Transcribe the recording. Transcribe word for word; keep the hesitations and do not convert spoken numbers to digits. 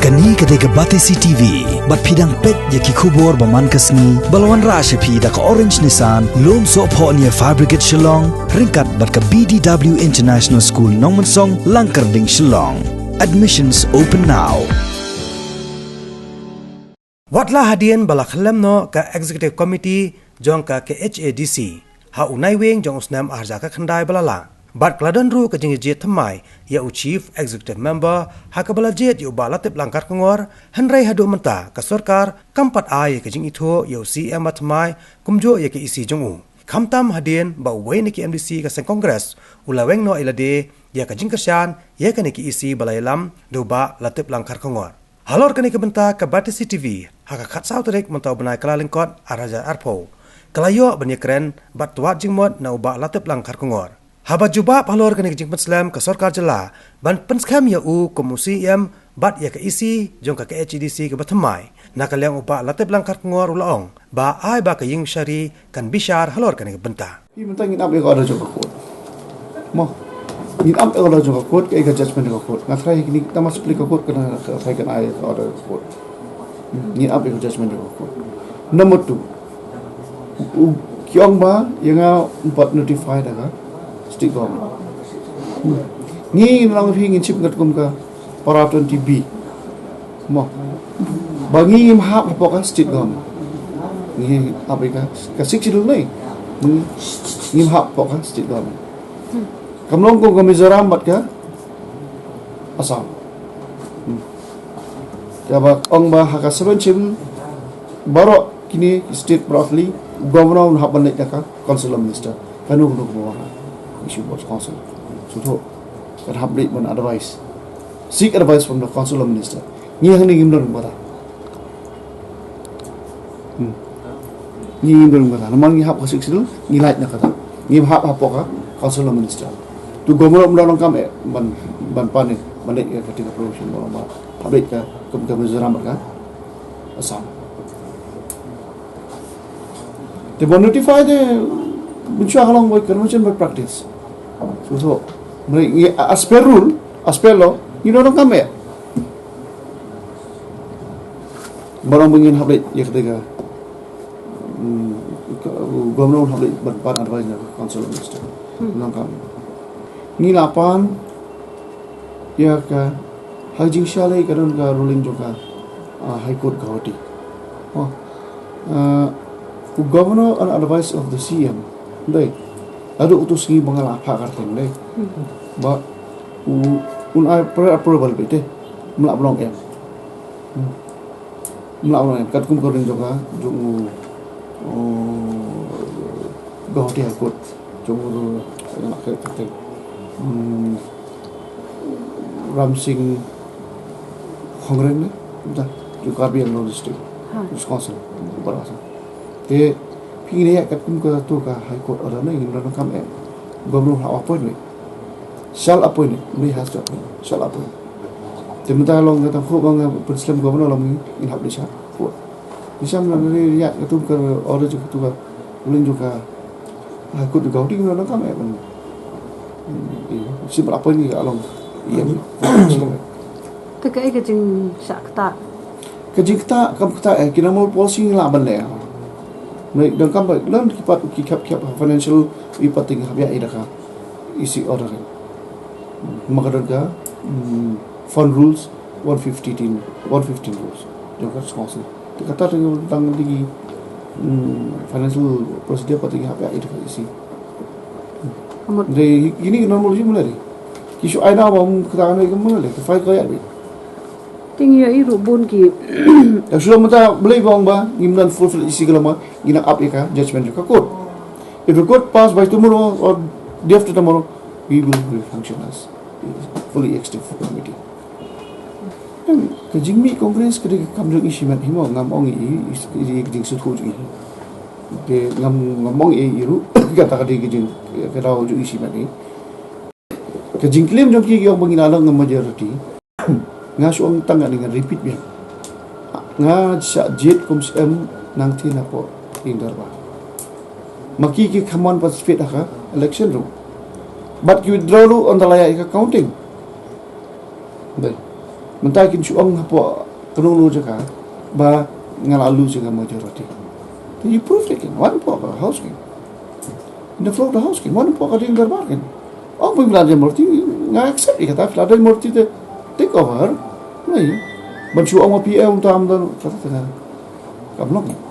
Kane ka dei ka Batesi T V, bad phi dang peit ïa ki khubor ba man ka sngi, ba la wanrah sha phi da ka Orange Nissan, Lumsohphoh near Fire Brigade Shillong, ryngkat bad ka B D W International School Nongmensong, Langkyrding, Shillong. Admissions open now. Wat la hadien ba la khyllem noh ka Executive Committee jong ka K H A D C ha u Naiwieng jong u snem arhajar khyndai ba la lah, bad ka la don ruh ka jingjied thymmai ïa u Chief Executive Member ha kaba la jied ïa u Bah Latiplang Kharkongor, hynrei haduh mynta ka sorkar kam pat ai ïa ka jingithuh ïa u C M bathymmai kumjuh ïa ka E C jong u. Khamtam hadien ba uwei na ki M D C ka seng Congress u la weng noh ïa lade ïa ka jingkyrshan ïa kane ka E C ba la ïalam da u Bah Latiplang Kharkongor. Halor kane ka bynta ka Batesi T V ha ka khatsaw tarik mynta u bnai Kyllalyngkot arhajar arphew ka la ïoh ban ïakren bad twad jingmut na u Bah Latiplang Kharkongor. Haba jubab halor kane ka jingpynslem ka sorkar jylla ban pynskhem ïa u kum u C M bad ïa ka E C jong ka K H A D C kaba thymmai, na ka liang u Bah Latiplang Kharkongor u la ong ba ai ba ka ïing bishari kan bishar halor kane ka bynta. Phi mynta ngin ap ïa ka order jong ka court. Mo. Ngin ap ïa ka order jong ka court, ka, ka judgment jong ka court. Nga tharai kine, tang ba shu plie ka court, kan, kan tharai kan ai ka order jong ka court. Ngin ap ïa ka judgment jong ka court. Number two. U, ki ong ba ïa nga ym pat notify da ka state government. Ngi ngin long phi ngin shim katkum ka para twenty B. Mo. Ba ngi ngim hap hapoh ka state government. Ngi hap ïa ka, ka Sixth Schedule ne. Ngi ngim hap hapoh ka state government. Kam long kum ka Mizoram bad ka Assam. Hmm. Kaba ong ba ha ka seven shim baroh kine state baroh tylli, governor un hap ban leit da ka council of minister. Kano kano kaba wan ha issue of council. Sngewthuh. Kan hap leit ban advice. Seek advice from the council of minister. Ngi hangne ngim don kata. Hmm. Ngi ngim don kata. Namar ngi hap ka Sixth Schedule, ngi lait na kata. Ngim hap hapoh ka council of minister. Tu governor um don kam eh ban, ban pan eh ban leit ka, kata ka provision ba, ba hap leit ka, ka, ka Mizoram ka Assam. Te ban notify te mynshuwa ka long by convention by practice. So, so, mari ngi as per rule, as per law, ngi don kam eh. Ba long ba ngin hap leit ïa kata ka, hmm, ka, governor hap leit ban pan advice na council of minister. Hmm. Nang kam. Ngi la pan ïa ka, ha ka jingshai ka don ka ruling jong ka, ah, High Court Guwahati. Oh. Ah, u governor on advice of the C M. Dei. Haduh utu u sngi ba nga la phah ka rteng dei. Hmm. Ba u, un ai pre-approval beit te. Ym lah ban long em. Hmm. Ym lah ban long em. Katkum ka ruling jong ka, jong u, u Guwahati High Court. Jong u, u, hmm, Ram Singh Khongren ne? Jong u Karbi Anglong District. Ha. Wisconsin. Bad Assam. Te phi ngin ïa katkum katu ka High Court order ne, ngim don kam eh. Governor hap appoint ne. Shall appoint ne, ym dei has to appoint. Shall appoint. Te mynta long kata khu ba nga pynslem governor long ngin hap leit sha court. Te sham na ri ïa katkum ka order jong katu ka ruling jong ka High Court jong ka, ngim don kam eh ban. Shim appoint ngi ka long. Ïa. Te kaei ka jingshah ktah? Ka jingktah, kam ktah eh, ki normal policy ngi lah ban leh. Mari don kam ba, don ki pat ki khap khap financial, i pat te ngi hap ïa i da ka E C order. Ma ka don ka, hmm, fund rules one fifteen, one fifteen rules. Jong ka council. Te kata te ngi tang dei ki, hmm, financial procedure pat te ngi hap ïa i da ka E C. Ka mut. Dei, kine ki normal rules mula dei. Ki shu ai daw ba, hmm, kata ka dei ka mula dei, ka file ka ïa dei. Te ngi ïohi ruh bun ki. Ïa shu mynta balei ba ong ba ngim don full fledged E C ka long ba ngi nang ap ïa ka judgment jong ka court. If the court pass by tomorrow or day after tomorrow, we will refunction as fully executive committee. Em, ka jingmih Congress ka dei ka kam jong i shimet hi mo, ngam ong i, i, i, i ka jingsngewthuh jong i. Te ngam, ngam ong i, i ruh kata ka dei ka jing, ka daw jong i shimet hi. Ka jingclaim jong ki, ki ong ba ngi la long majority. Nga shu ong tang, nga repeat biang. Nga shah jied kum C M nangta napoh ïing dorbar. Ma ki, ki khlem participate ha ka election ruh. Bad ki withdraw ruh ynda la ïaid ka counting. Dei. Mynta kin shu ong hapoh ka nongno jaka ba nga la lose jaka majority. Te you prove it kin, wan hapoh ka house kin. In the floor of the house kin, wan hapoh ka ding darbar kin. Ong phi la dei majority, nga accept ïa kata, phi la dei majority te take over. Nai, ban shu ong ma P M tam dan kata te nga. Kam long.